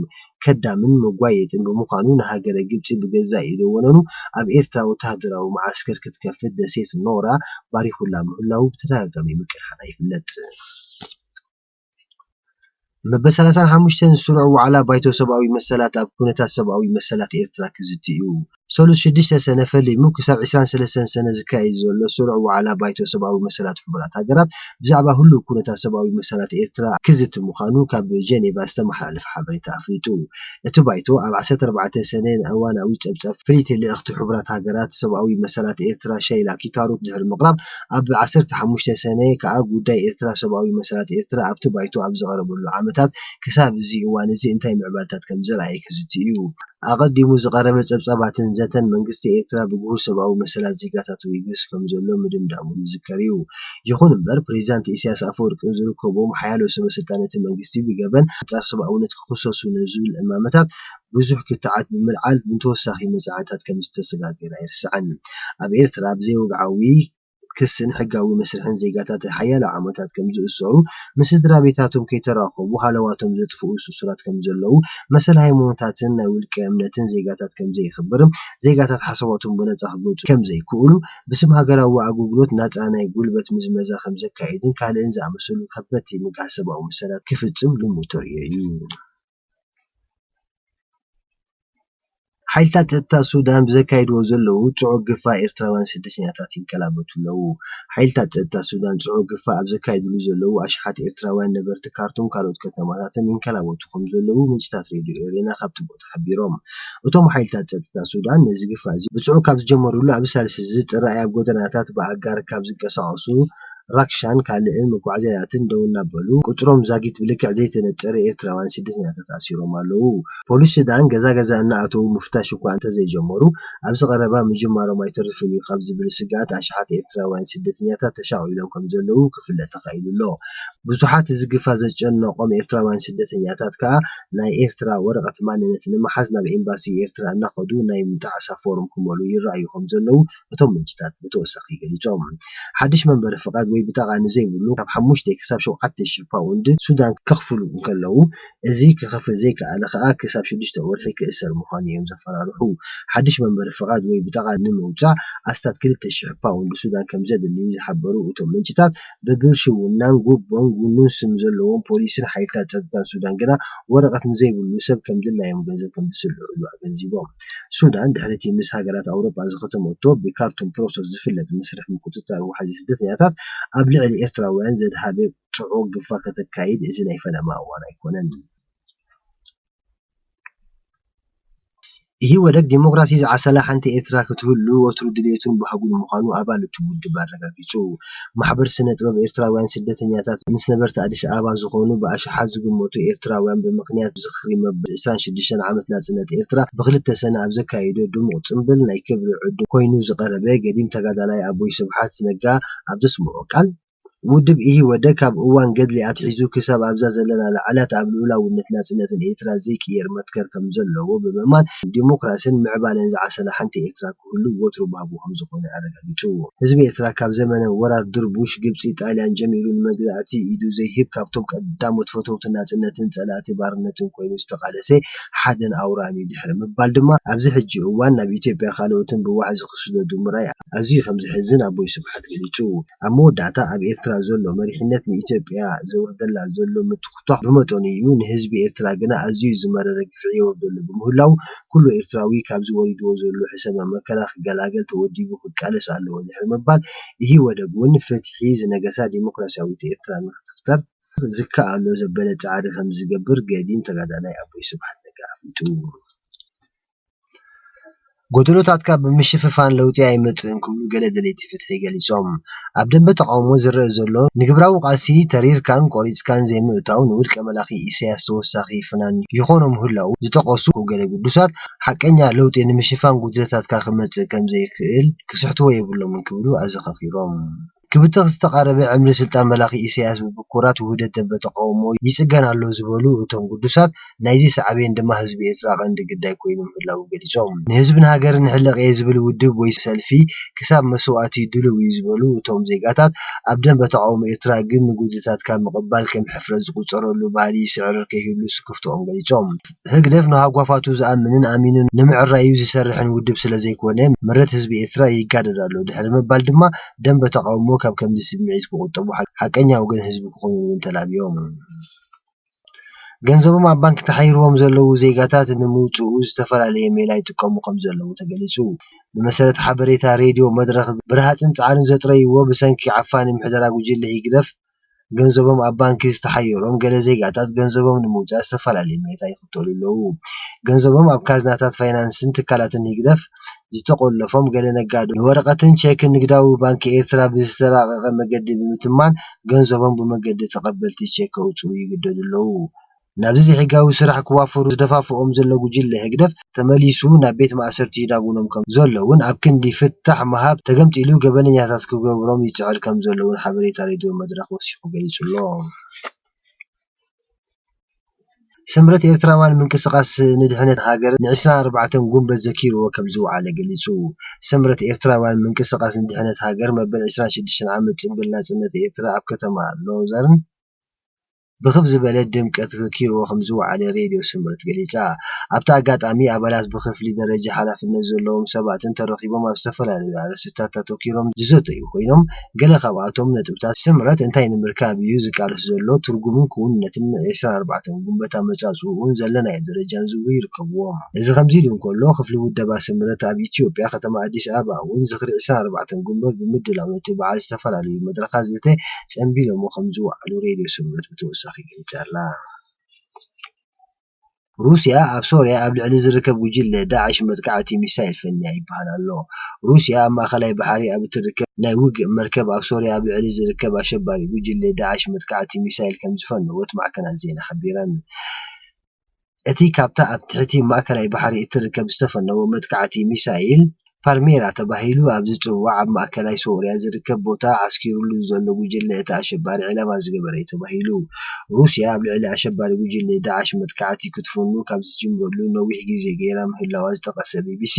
ከዳምን መጓየጥን ብምዃኑ ንሃገረ ግብጺ ብገዛእ ኢዱ ወነኑ ኣብ ኤርትራ ወተሃደራዊ መዓስከር ክትከፍት ደሴት ኖራ ባሪኹላ ምህላዉ ብተደጋጋሚ ምቅርሓና ይፍለጥ። መበል ሰላሳን ሓሙሽተን ስሩዕ ዋዕላ ባይቶ ሰብኣዊ መሰላት ኣብ ኩነታት ሰብኣዊ መሰላት ኤርትራ ክዝቲ እዩ። ሰሉስ ሽዱሽተ ሰነ ፈሊሙ ክሳብ ዕስራን ሰለስተን ሰነ ዝካየድ ዘሎ ስሩዕ ዋዕላ ባይቶ ሰብኣዊ መሰላት ሕቡራት ሃገራት ብዛዕባ ህሉው ኩነታት ሰብኣዊ መሰላት ኤርትራ ክዝቲ ምዃኑ ካብ ጀኔቫ ዝተመሓላለፈ ሓበሬታ ኣፍሊጡ። እቲ ባይቶ ኣብ ዓሰርተ ኣርባዕተ ሰነ ንእዋናዊ ጸብጻብ ፍልይቲ ልእኽቲ ሕቡራት ሃገራት ሰብኣዊ መሰላት ኤርትራ ሸይላ ኪታሩት ድሕሪ ምቕራብ ኣብ ዓሰርተ ሓሙሽተ ሰነ ከኣ ጉዳይ ኤርትራ ሰብኣዊ መሰላት ኤርትራ ኣብቲ ባይቶ ኣብ ዝቐረበሉ ዓመታት ክሳብ እዚ እዋን እዚ እንታይ ምዕባልታት ከም ዘርኣየ ክዝቲ እዩ። ኣቐዲሙ ዝቐረበ ጸብጻባትን ዘተን መንግስቲ ኤርትራ ብግሁድ ሰብኣዊ መሰላት ዜጋታቱ ይግህስ ከም ዘሎ ምድምዳሙ ዝዝከር እዩ። ይኹን እምበር ፕሬዚዳንት ኢሳያስ ኣፈወርቅን ዝርከብዎም ሓያሎ ሰበ ስልጣን እቲ መንግስቲ ብገበን ኣንጻር ሰብኣውነት ክኽሰሱ ንዝብል እማመታት ብዙሕ ክትዓት ብምልዓል ንተወሳኺ መጽናዕትታት ከም ዝተሰጋገረ ኣይርሳዕን። ኣብ ኤርትራ ብዘይወግዓዊ ክስን ሕጋዊ መስርሕን ዜጋታት ሓያሎ ዓመታት ከም ዝእሰሩ፣ ምስ ስድራ ቤታቶም ከይተራኸቡ ሃለዋቶም ዘጥፍኡ ስሱራት ከም ዘለዉ፣ መሰል ሃይማኖታትን ናይ ውልቀ እምነትን ዜጋታት ከም ዘይኽበርን ዜጋታት ሓሳባቶም ብነጻ ክገልጹ ከም ዘይክእሉ፣ ብስም ሃገራዊ ኣገልግሎት ናጻ ናይ ጉልበት ምዝመዛ ከም ዘካይድን ካልእን ዝኣመሰሉ ከበድቲ ምግሃስ ሰብኣዊ መሰላት ክፍጽም ልሙድ ተርእዮ እዩ። ሓይልታት ጸጥታ ሱዳን ብዘካይድዎ ዘለዉ ጽዑቕ ግፋ ኤርትራውያን ስደተኛታት ይንከላበቱ ኣለዉ። ሓይልታት ጸጥታ ሱዳን ጽዑቕ ግፋ ኣብ ዘካይድሉ ዘለዉ ኣሽሓት ኤርትራውያን ነበርቲ ካርቱም ካልኦት ከተማታትን ይንከላበቱ ከም ዘለዉ ምንጭታት ሬድዮ ኤሬና ካብቲ ቦታ ሓቢሮም። እቶም ሓይልታት ጸጥታ ሱዳን ነዚ ግፋ እዚ ብጽዑቕ ካብ ዝጀመሩሉ ኣብ ሳልስቲ እዚ ጥሪ ኣብ ጎደናታት ብኣጋር ካብ ዝንቀሳቐሱ ራክሻን ካልእን መጓዓዝያታትን ደው እናበሉ፣ ቁጽሮም ዛጊት ብልክዕ ዘይተነጸረ ኤርትራውያን ስደተኛታት ኣሲሮም ኣለዉ። ፖሊስ ሱዳን ገዛ ገዛ እናኣተዉ ምፍታሽ እኳ እንተዘይጀመሩ፣ ኣብዚ ቀረባ ምጅማሮም ኣይተርፍን እዩ ካብ ዝብል ስግኣት ኣሽሓት ኤርትራውያን ስደተኛታት ተሻቒሎም ከም ዘለዉ ክፍለጥ ተኻኢሉ ኣሎ። ብዙሓት እዚ ግፋ ዘጨነቖም ኤርትራውያን ስደተኛታት ከኣ ናይ ኤርትራ ወረቐት ማንነት ንምሓዝ ናብ ኤምባሲ ኤርትራ እናኸዱ ናይ ምጥዓሳ ፎርም ክመልኡ ይረኣዩ ከም ዘለዉ እቶም ምንጭታት ብተወሳኺ ገሊጾም። ሓድሽ መንበሪ ፍቓድ ወይ ብጣቓ ንዘይብሉ ካብ ሓሙሽተ ክሳብ ሸውዓተ ሽሕ ፓውንድ ሱዳን ከኽፍሉ እንከለዉ፣ እዚ ክኸፍል ዘይከኣለ ከኣ ክሳብ ሽዱሽተ ወርሒ ክእሰር ምዃኑ እዮም ዘፈራርሑ። ሓድሽ መንበሪ ፍቓድ ወይ ብጣቓ ንምውጻእ ኣስታት ክልተ ሽሕ ፓውንድ ሱዳን ከም ዘድሊ ዝሓበሩ እቶም ምንጭታት፣ ብብልሽውናን ጉቦን ጉኑን ስም ዘለዎም ፖሊስን ሓይልታት ጸጥታን ሱዳን ግና ወረቐት ንዘይብሉ ሰብ ከም ድላዮም ገንዘብ ከም ዝስልዑሉ ኣገንዚቦም። ሱዳን ድሕሪ እቲ ምስ ሃገራት ኣውሮጳ ዝኸተመቶ ብካርቱም ፕሮሰስ ዝፍለጥ መስርሕ ምቁጽጻር ወሓዚ ስደተኛታት ኣብ ልዕሊ ኤርትራውያን ዘድሃበ ጽዑቕ ግፋ ከተካይድ እዚ ናይ ፈለማ እዋን ኣይኮነን። ኢህወደግ ዲሞክራሲ ዝዓሰላ ሓንቲ ኤርትራ ክትህሉ ወትሩ ድልየቱን ባህጉን ምዃኑ ኣባል እቲ ውድብ ኣረጋጊጹ። ማሕበር ስነ ጥበብ ኤርትራውያን ስደተኛታት ምስ ነበርቲ ኣዲስ ኣበባ ዝኾኑ ብኣሽሓት ዝግመቱ ኤርትራውያን ብምኽንያት ዝኽሪ መበል ዕስራን ሽዱሽተን ዓመት ናጽነት ኤርትራ ብክልተ ሰነ ኣብ ዘካየዶ ድሙቕ ጽምብል ናይ ክብሪ ዕዱም ኮይኑ ዝቐረበ ገዲም ተጋዳላይ ኣቦይ ስብሓት ነጋ ኣብ ዘስምዖ ቃል፣ ውድብ ኢህወደግ ካብ እዋን ገድሊ ኣትሒዙ ክሳብ ኣብዛ ዘለናላ ዕለት ኣብ ልኡላውነት ናጽነትን ኤርትራ ዘይቅየር መትከል ከም ዘለዎ ብምእማን ዲሞክራስን ምዕባለን ዝዓሰላ ሓንቲ ኤርትራ ክህሉ ወትሩ ባህጉ ከም ዝኾነ ኣረጋጊጹ። ህዝቢ ኤርትራ ካብ ዘመነ ወራር ድርቡሽ ግብጺ ጣልያን ጀሚሩ ንመግዛእቲ ኢዱ ዘይህብ ካብቶም ቀዳሞት ፈተውቲ ናጽነትን ጸላእቲ ባርነትን ኮይኑ ዝተቓለሰ ሓደን ኣውራን እዩ ድሕሪ ምባል ድማ ኣብዚ ሕጂ እዋን ናብ ኢትዮጵያ ካልኦትን ብዋሕዚ ክስደዱ ምርኣይ ኣዝዩ ከም ዘሕዝን ኣቦይ ስብሓት ገሊጹ። ኣብ መወዳእታ ኣብ ኤርትራ ዘሎ መሪሕነት ንኢትዮጵያ ዘውርደላ ዘሎ ምትኹቷኽ ብመጠኑ እዩ፣ ንህዝቢ ኤርትራ ግና ኣዝዩ ዝመረረ ግፍዒ የውርደሉ ብምህላዉ ኩሉ ኤርትራዊ ካብዚ ወሪድዎ ዘሎ ሕሰመ መከራ ክገላገል ተወዲቡ ክቃለስ ኣለዎ ድሕሪ ምባል ኢህወደግ እውን ፍትሒ ዝነገሳ ዲሞክራስያዊት ኤርትራ ንክትፍጠር ዝከኣሎ ዘበለ ጻዕሪ ከም ዝገብር ገዲም ተጋዳላይ ኣቦይ ስብሓት ነጋ ኣፍሊጡ። ጎደሎታትካ ብምሽፍፋን ለውጢ ኣይመጽእን ክብሉ ገለ ደለይቲ ፍትሒ ገሊጾም። ኣብ ደንበ ተቓውሞ ዝረአ ዘሎ ንግብራዊ ቃልሲ ተሪርካን ቆሪጽካን ዘይምእታው ንውልቀ መላኺ ኢሳያስ ተወሳኺ ፍናን ይኾኖ ምህላዉ ዝጠቐሱ ገለ ግዱሳት፣ ሓቀኛ ለውጢ ንምሽፋን ጉድለታትካ ክመጽእ ከም ዘይክእል ክስሕትዎ የብሎምን ክብሉ ኣዘኻኺሮም። ክብተኽ ዝተቓረበ ዕምሪ ስልጣን መላኺ ኢሳያስ ብብኩራት ውህደት ደንበ ተቓውሞ ይጽገን ኣሎ ዝበሉ እቶም ግዱሳት፣ ናይዚ ሳዕቤን ድማ ህዝቢ ኤርትራ ቀንዲ ግዳይ ኮይኑ ምህላዉ ገሊጾም። ንህዝብን ሃገርን ንሕለቕ እየ ዝብል ውድብ ወይ ሰልፊ ክሳብ መስዋእቲ ድሉው እዩ ዝበሉ እቶም ዜጋታት፣ ኣብ ደንበ ተቓውሞ ኤርትራ ግን ንጉድለታትካ ምቕባል ከም ሕፍረት ዝቑጸረሉ ባህሊ ይስዕርር ከይህሉ ስክፍትኦም ገሊጾም። ህግደፍ ንሃጓፋቱ ዝኣምንን ኣሚኑን ንምዕራዩ ዝሰርሕን ውድብ ስለ ዘይኮነ፣ ምረት ህዝቢ ኤርትራ ይጋደድ ኣሎ ድሕሪ ምባል ድማ፣ ደንበ ተቓውሞ ካብ ከምዚ ስምዒት ክቑጠቡ፣ ሓቀኛ ወገን ህዝቢ ክኾኑን እውን ተላብዮም። ገንዘቦም ኣብ ባንክ ተሓይርዎም ዘለዉ ዜጋታት ንምውፅኡ ዝተፈላለየ ሜላ ይጥቀሙ ከም ዘለዉ ተገሊፁ። ብመሰረት ሓበሬታ ሬድዮ መድረኽ፣ ብረሃፅን ፃዕርን ዘጥረይዎ ብሰንኪ ዓፋኒ ምሕደራ ጉጅለ ህግደፍ ገንዘቦም ኣብ ባንኪ ዝተሓየሮም ገለ ዜጋታት ገንዘቦም ንምውፃእ ዝተፈላለየ ሜታ ይኽተሉ ኣለዉ። ገንዘቦም ኣብ ካዝናታት ፋይናንስን ትካላትን ህግደፍ ዝተቆለፎም ገለ ነጋዶ ንወረቐትን ቼክን ንግዳዊ ባንኪ ኤርትራ ብዝተራቐቐ መገዲ ብምትማን ገንዘቦም ብመገዲ ተቐበልቲ ቼክ ከውፅኡ ይግደዱ ኣለዉ። ናብዚ ዘይሕጋዊ ስራሕ ክዋፈሩ ዝደፋፍኦም ዘሎ ጉጅለ ህግደፍ ተመሊሱ ናብ ቤት ማእሰርቲ ይዳጉኖም ከም ዘሎን ኣብ ክንዲ ፍታሕ ምሃብ ተገምጢሉ ገበነኛታት ክገብሮም ይጽዕር ከም ዘሎን ሓበሬታ ሬድዮ መድረኽ ወሲኹ ገሊጹ ኣሎ። ስምረት ኤርትራውያን ምንቅስቃስ ንድሕነት ሃገር ንዕስራን ኣርባዕተን ጉንበት ዘኪርዎ ከም ዝወዓለ ገሊጹ። ስምረት ኤርትራውያን ምንቅስቃስ ንድሕነት ሃገር መበል ዕስራን ሽዱሽተን ዓመት ጽምብል ናጽነት ኤርትራ ኣብ ከተማ ሎዛርን ብኽብ ዝበለ ድምቀት ተዘኪርዎ ከም ዝወዓለ ሬድዮ ስምረት ገሊጻ። ኣብቲ ኣጋጣሚ ኣባላት ብክፍሊ ደረጃ ሓላፍነት ዘለዎም ሰባትን ተረኺቦም ኣብ ዝተፈላለዩ ኣርእስታት ኣተኪሮም ዝዘተዩ ኮይኖም፣ ገለ ካብኣቶም ነጥብታት ስምረት እንታይ ንምርካብ እዩ ዝቃለስ ዘሎ፣ ትርጉምን ክውንነትን ዕስራን ኣርባዕተን ጉንበት ኣመጻጽእኡን ዘለናዮ ደረጃን ዝብሉ ይርከብዎም። እዚ ከምዚ ኢሉ እንከሎ፣ ክፍሊ ውደባ ስምረት ኣብ ኢትዮጵያ ከተማ ኣዲስ ኣበባ እውን ዝኽሪ ዕስራን ኣርባዕተን ጉንበት ብምድላው ነቲ በዓል ዝተፈላለዩ መድረኻት ዘተ ጸንቢሎሞ ከም ዝወዓሉ ሬድዮ ስምረት ብተወሳኺ ገሊጻ ኣላ። ሩስያ ኣብ ሶርያ ኣብ ልዕሊ ዝርከብ ጉጅለ ዳዕሽ መጥቃዕቲ ሚሳይል ፈንያ ይበሃል ኣሎ። ሩስያ ኣብ ማእከላይ ባሕሪ ኣብ እትርከብ ናይ ውግእ መርከብ ኣብ ሶርያ ኣብ ልዕሊ ዝርከብ ኣሸባሪ ጉጅለ ዳዕሽ መጥቃዕቲ ሚሳይል ከም ዝፈነወት ማዕከናት ዜና ሓቢረን። እቲ ካብታ ኣብ ትሕቲ ማእከላይ ባሕሪ እትርከብ ዝተፈነወ መጥቃዕቲ ሚሳይል ፓልሜራ ተባሂሉ ኣብ ዝጽዋዕ ኣብ ማእከላይ ሶርያ ዝርከብ ቦታ ዓስኪሩሉ ዘሎ ጉጅለ እቲ ኣሸባሪ ዕላማ ዝገበረ እዩ ተባሂሉ። ሩስያ ኣብ ልዕሊ ኣሸባሪ ጉጅለ ዳዕሽ መጥቃዕቲ ክትፍኑ ካብ ዝጅምረሉ ነዊሕ ግዜ ገይራ ምህላዋ ዝጠቐሰ ቢቢሲ፣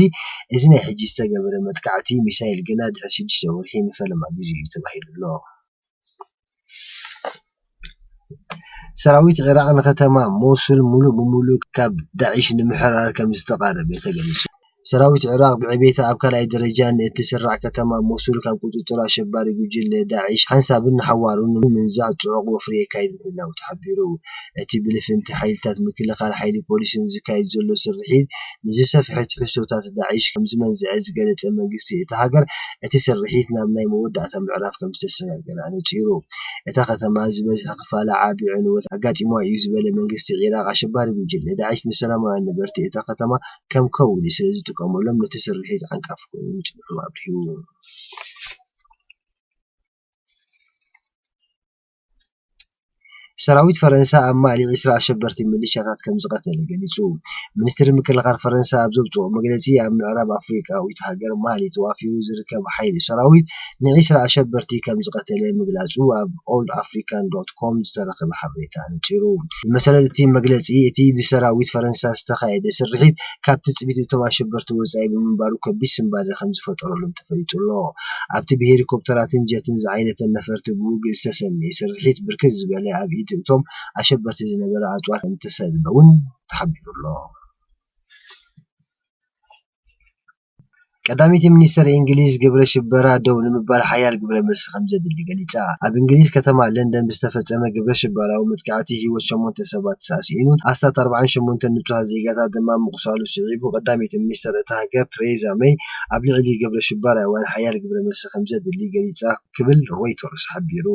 እዚ ናይ ሕጂ ዝተገበረ መጥቃዕቲ ሚሳይል ግና ድሕሪ ሽዱሽተ ወርሒ ንፈለማ ግዜ እዩ ተባሂሉ ኣሎ። ሰራዊት ዒራቕ ንከተማ ሞሱል ሙሉእ ብሙሉእ ካብ ዳዒሽ ንምሕራር ከም ዝተቓረበ ተገሊጹ። ሰራዊት ዒራቕ ብዕቤታ ኣብ ካልኣይ ደረጃ ንእትስራዕ ከተማ ሞሱል ካብ ቁጽጽር ኣሸባሪ ጉጅለ ዳዒሽ ሓንሳብን ንሓዋሩን ንምንዛዕ ጽዑቕ ወፍሪ የካይድ ምህላዉ ተሓቢሩ። እቲ ብልፍንቲ ሓይልታት ምክልኻል ሓይሊ ፖሊስን ዝካየድ ዘሎ ስርሒት ንዝሰፍሐ ትሕዝቶታት ዳዒሽ ከም ዝመንዝዐ ዝገለጸ መንግስቲ እታ ሃገር፣ እቲ ስርሒት ናብ ናይ መወዳእታ ምዕራፍ ከም ዝተሰጋገረ ኣነጺሩ። እታ ከተማ ዝበዝሐ ክፋላ ዓቢ ዕንወት ኣጋጢምዋ እዩ ዝበለ መንግስቲ ዒራቕ፣ ኣሸባሪ ጉጅለ ዳዒሽ ንሰላማውያን ነበርቲ እታ ከተማ ከም ከውሊ ስለ ዝጥቀመሎም ነቲ ስርሒት ዓንቃፊ ኮይኑ ምጽንሑ ኣብሪሁ። ሰራዊት ፈረንሳ ኣብ ማሊ ዕስራ ኣሸበርቲ ሚሊሻታት ከም ዝቐተለ ገሊጹ። ሚኒስትሪ ምክልኻል ፈረንሳ ኣብ ዘውጽኦ መግለጺ፣ ኣብ ምዕራብ ኣፍሪቃዊት ሃገር ማሊ ተዋፊሩ ዝርከብ ሓይሊ ሰራዊት ንዒስራ ኣሸበርቲ ከም ዝቐተለ ምግላጹ ኣብ ኦል ኣፍሪካን ዶት ኮም ዝተረኸበ ሓበሬታ ኣነጺሩ። ብመሰረት እቲ መግለጺ፣ እቲ ብሰራዊት ፈረንሳ ዝተኻየደ ስርሒት ካብ ትጽቢት እቶም ኣሸበርቲ ወጻኢ ብምንባሩ ከቢድ ስንባደ ከም ዝፈጠረሎም ተፈሊጡ ኣሎ። ኣብቲ ብሄሊኮፕተራትን ጀትን ዝዓይነተን ነፈርቲ ብውግእ ዝተሰነየ ስርሒት ብርክት ዝበለ ኣብ ኢድ እቶም ኣሸበርቲ ዝነበረ ኣጽዋር ከም ዝተሰለበ እውን ተሓቢሩ ኣሎ። ቀዳመይቲ ሚኒስተር እንግሊዝ ግብረ ሽበራ ደው ንምባል ሓያል ግብረ መልሲ ከም ዘድሊ ገሊጻ። ኣብ እንግሊዝ ከተማ ለንደን ብዝተፈጸመ ግብረ ሽበራዊ መጥቃዕቲ ህይወት ሸሞንተ ሰባት ሳስኢኑን ኣስታት ኣርባዓን ሸሞንተን ንጹሃት ዜጋታት ድማ ምቑሳሉ ስዒቡ፣ ቀዳመይቲ ሚኒስተር እታ ሃገር ትሬዛ መይ ኣብ ልዕሊ ግብረ ሽበራ እዋን ሓያል ግብረ መልሲ ከም ዘድሊ ገሊጻ ክብል ሮይተርስ ሓቢሩ።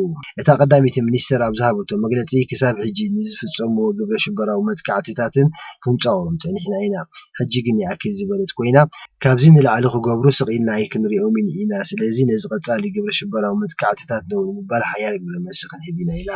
እታ ቀዳመይቲ ሚኒስተር ኣብ ዝሃበቶ መግለጺ፣ ክሳብ ሕጂ ንዝፍጸምዎ ግብረ ሽበራዊ መጥቃዕትታትን ክንጻወሮም ጸኒሕና ኢና። ሕጂ ግን ይኣክል ዝበለት ኮይና፣ ካብዚ ንላዕሊ ክገብሩ ስቕ ኢልና ኣይክንሪኦምን ኢና። ስለዚ ነዚ ቀጻሊ ግብረ ሽበራዊ መጥቃዕትታት ደው ንምባል ሓያል ግብረ መልሲ ክንህብ ኢና ኢላ።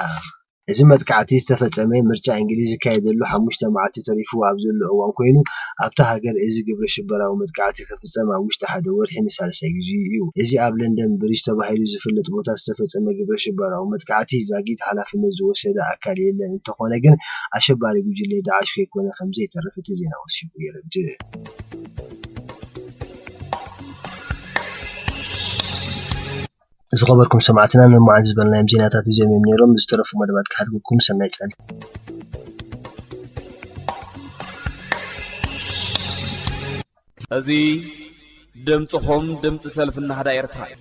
እዚ መጥቃዕቲ ዝተፈጸመ ምርጫ እንግሊዝ ዝካየደሉ ሓሙሽተ መዓልቲ ተሪፍዎ ኣብ ዘሎ እዋን ኮይኑ፣ ኣብታ ሃገር እዚ ግብረ ሽበራዊ መጥቃዕቲ ክፍጸም ኣብ ውሽጢ ሓደ ወርሒ ንሳልሳይ ግዜኡ እዩ። እዚ ኣብ ለንደን ብሪጅ ተባሂሉ ዝፍለጥ ቦታ ዝተፈጸመ ግብረ ሽበራዊ መጥቃዕቲ ዛጊት ሓላፍነት ዝወሰደ ኣካል የለን፣ እንተኾነ ግን ኣሸባሪ ጉጅለ ዳዕሽ ከይኮነ ከም ዘይተርፍ እቲ ዜና ወሲኹ የረድእ። ዝኸበርኩም ሰማዕትና፣ ንመዓልቲ ዝበልናዮም ዜናታት እዚኦም እዮም ነይሮም። ዝተረፉ መደባት ክሓድጉኩም። ሰናይ ጻድቃን። እዚ ድምፅኹም ድምፂ ሰልፊ ናህዳ ኤርትራ እዩ።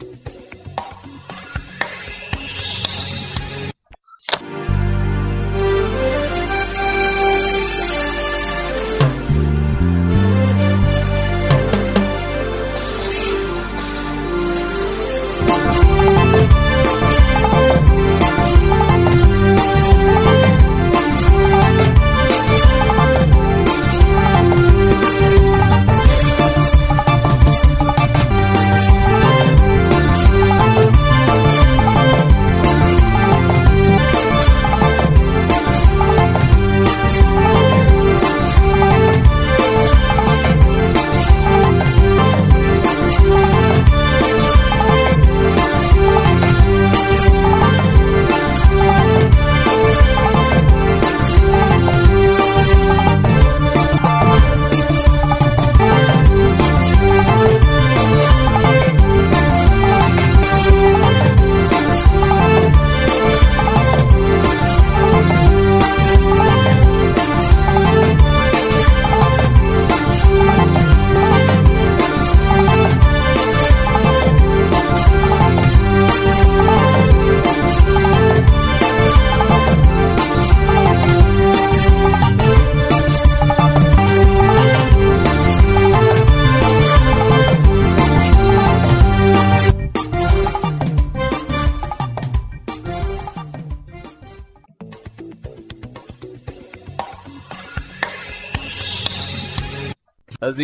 እዚ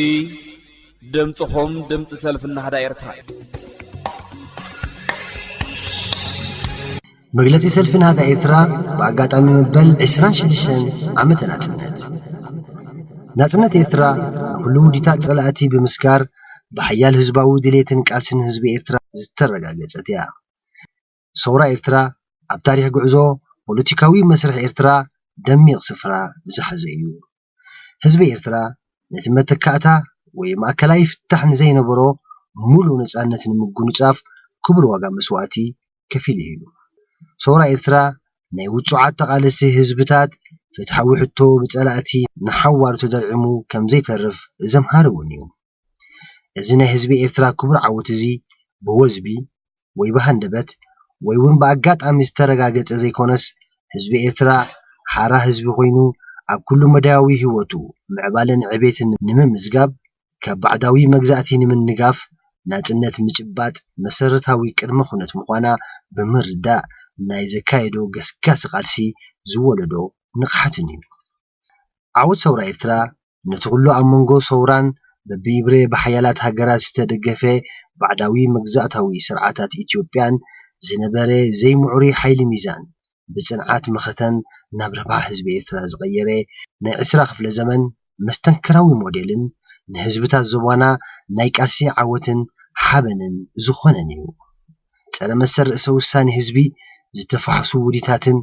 ድምፅኹም ድምፂ ሰልፊ ናህዳ ኤርትራ እዩ። መግለጺ ሰልፊ ናህዳ ኤርትራ ብኣጋጣሚ መበል ዕስራን ሽዱሽተን ዓመተ ናጽነት። ናጽነት ኤርትራ ንኹሉ ውዲታት ጸላእቲ ብምስጋር ብሓያል ህዝባዊ ድሌትን ቃልስን ህዝቢ ኤርትራ ዝተረጋገጸት እያ። ሰውራ ኤርትራ ኣብ ታሪኽ ጉዕዞ ፖለቲካዊ መስርሕ ኤርትራ ደሚቕ ስፍራ ዝሓዘ እዩ። ህዝቢ ኤርትራ ነቲ መተካእታ ወይ ማእከላይ ፍታሕ ንዘይነበሮ ሙሉእ ነጻነት ንምጉንጻፍ ክቡር ዋጋ መስዋእቲ ከፊሉ እዩ። ሰውራ ኤርትራ ናይ ውጹዓት ተቓለስቲ ህዝብታት ፍትሓዊ ሕቶ ብጸላእቲ ንሓዋሩ ተደርዒሙ ከም ዘይተርፍ ዘምሃረ እውን እዩ። እዚ ናይ ህዝቢ ኤርትራ ክቡር ዓወት እዚ ብወዝቢ ወይ ብሃንደበት ወይ እውን ብኣጋጣሚ ዝተረጋገጸ ዘይኮነስ ህዝቢ ኤርትራ ሓራ ህዝቢ ኮይኑ ኣብ ኩሉ መዳያዊ ህይወቱ ምዕባለን ዕቤትን ንምምዝጋብ ካብ ባዕዳዊ መግዛእቲ ንምንጋፍ ናጽነት ምጭባጥ መሰረታዊ ቅድመ ኩነት ምዃና ብምርዳእ ናይ ዘካየዶ ገስጋሲ ቃልሲ ዝወለዶ ንቕሓትን እዩ። ዓወት ሰውራ ኤርትራ ነቲ ኩሉ ኣብ መንጎ ሰውራን በብይብሬ ብሓያላት ሃገራት ዝተደገፈ ባዕዳዊ መግዛእታዊ ስርዓታት ኢትዮጵያን ዝነበረ ዘይምዕሩይ ሓይሊ ሚዛን ብጽንዓት መኸተን ናብ ረብሓ ህዝቢ ኤርትራ ዝቐየረ ናይ ዕስራ ክፍለ ዘመን መስተንክራዊ ሞዴልን ንህዝብታት ዞባና ናይ ቃልሲ ዓወትን ሓበንን ዝኾነን እዩ። ጸረ መሰል ርእሰ ውሳኔ ህዝቢ ዝተፋሕሱ ውዲታትን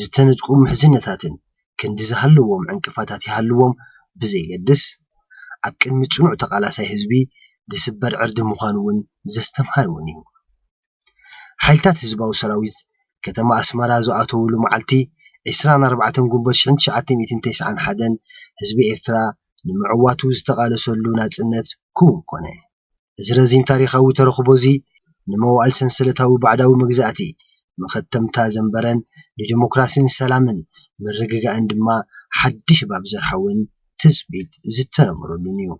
ዝተነጥቁ ምሕዝነታትን ክንዲ ዝሃልዎም ዕንቅፋታት ይሃልዎም ብዘየገድስ ኣብ ቅድሚ ጽኑዕ ተቓላሳይ ህዝቢ ዝስበር ዕርዲ ምዃኑ እውን ዘስተምሃር እውን እዩ። ሓይልታት ህዝባዊ ሰራዊት ከተማ ኣስመራ ዝኣተውሉ መዓልቲ ዕስራን ኣርባዕተን ጉንበት ሽሕን ትሽዓተ ሚእትን ተስዓን ሓደን ህዝቢ ኤርትራ ንምዕዋቱ ዝተቓለሰሉ ናጽነት ክውን ኮነ። እዚ ረዚን ታሪኻዊ ተረኽቦ እዚ ንመዋእል ሰንሰለታዊ ባዕዳዊ መግዛእቲ መኸተምታ ዘንበረን ንዲሞክራሲን ሰላምን ምርግጋእን ድማ ሓድሽ ባብ ዘርሓውን ትጽቢት ዝተነብረሉን እዩ።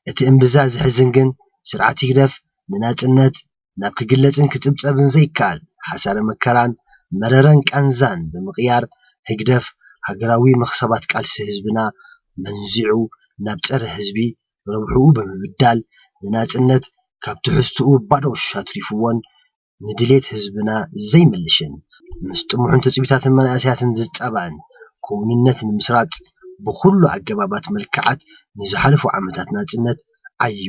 እቲ እምብዛ ዝሕዝን ግን ስርዓት ህግደፍ ንናጽነት ናብ ክግለጽን ክጽብጸብን ዘይከኣል ሓሳረ መከራን መረረን ቃንዛን ብምቕያር ህግደፍ ሃገራዊ መኽሰባት ቃልሲ ህዝብና መንዚዑ ናብ ጸረ ህዝቢ ረብሕኡ ብምብዳል ንናጽነት ካብ ትሕዝትኡ ባዶ ውሻ ኣትሪፍዎን ንድሌት ህዝብና ዘይምልሽን ምስ ጥሙሕን ትጽቢታትን መናእሰያትን ዝጻባእን ክውንነት ንምስራጽ ብኹሉ ኣገባባት መልክዓት ንዝሓለፉ ዓመታት ናጽነት ዓዩ